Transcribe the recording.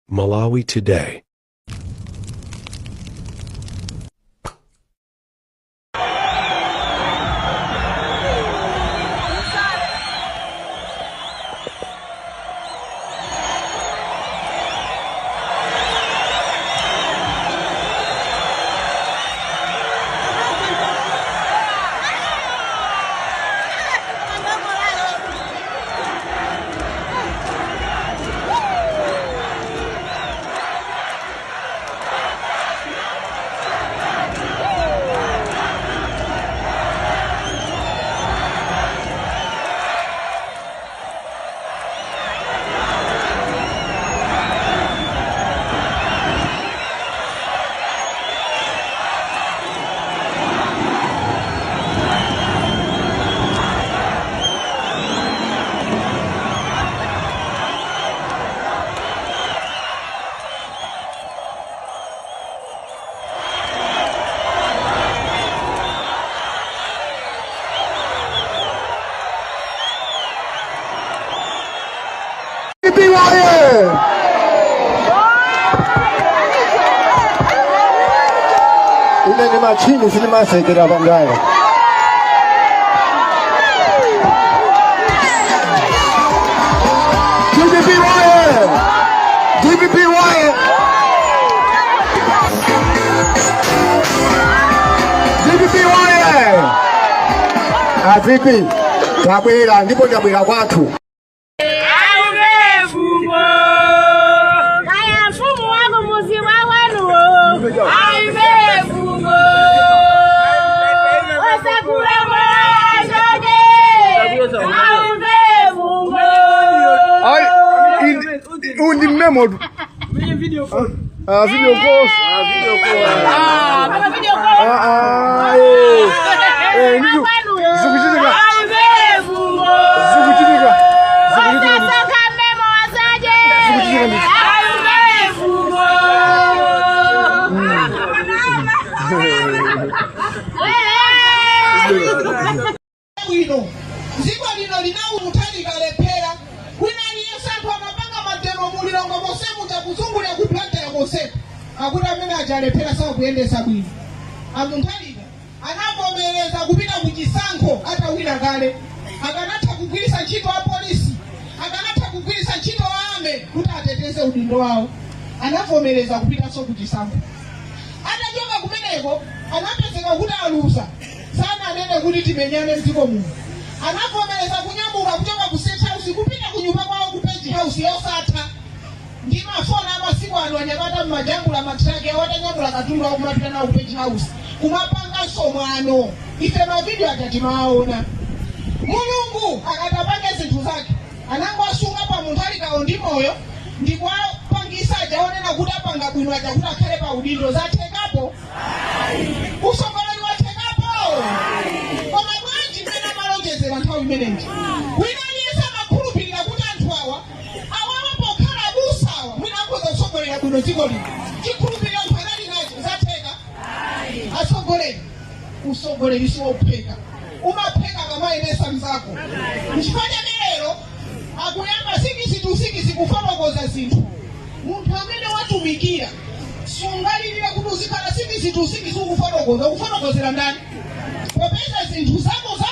Malawi Today. DPP woye! Ine ndi machini sindimasekera pangano. DPP woye! DPP woye! DPP woye! A VP tabwera ndipo tabwera kwathu. Kaya mfumu wako muzi wa wanuwo aive fungo osakula mwachoke auve fungo Ai, undi memo. Ah, video call. Ah, papa video call. Ah, ah, eh. Eh, ndizo. Zikuchitika. Aive fungo Zikuchitika. Zikuchitika. osasoka memo wasaje Zikuchitika ndizo. auve fungo bwino dziko lino linawu Mutharika alephera wina aliyense anthu amapanga mademo mu Lilongwe monse muja kuzungulira ku Blantyre konseko akuti amene aja alephera sakuyendesa bwino. A Mutharika anavomereza kupita ku chisankho atawina kale. Akanatha kugwiritsa ntchito apolisi, akanatha kugwiritsa ntchito army kuti ateteze udindo wawo. Anavomereza kupitanso ku chisankho. Atachoka kumeneko anapezeka kuti aluza. Sananene kuti timenyane mdziko muno. Anavomereza kunyamuka kuchoka ku State House kupita kunyumba kwawo ku Page House yosatha. Ndi mafoni amasiku ano anyamata mmajambula matraki awo atanyamula katundu awo kumapita nawo ku Page House kumapanganso mwano. Ife mavidiyo aja timawaona. Mulungu akati apange zinthu zake anangowasunga pa Mutharikawo ndi moyo ndikuwapangisa aja onena kuti apanga bwino aja kuti akhale pa udindo. Zathekapo? Usogoleri wathekapo? Koma bwanji mmene amalonjezera nthawi imeneyi? Wina aliyense amakhulupirira kuti anthu awa awawa pokhala abusawa mwina akhoza kutsogolera bwino dziko lino. Chikhulupiriro anthu anali nacho. Zatheka? Atsogoleri, usogoleri siwophweka, umaphweka akamayendesa mzako. Nchifukwa chake lero akuyamba 6 to 6 kufotokoza zinthu. Munthu amene watumikira sungalirire kuti uzikhala 6 to 6 ukufotokoza. Ukufotokozera ndani? Popeza zinthu zako za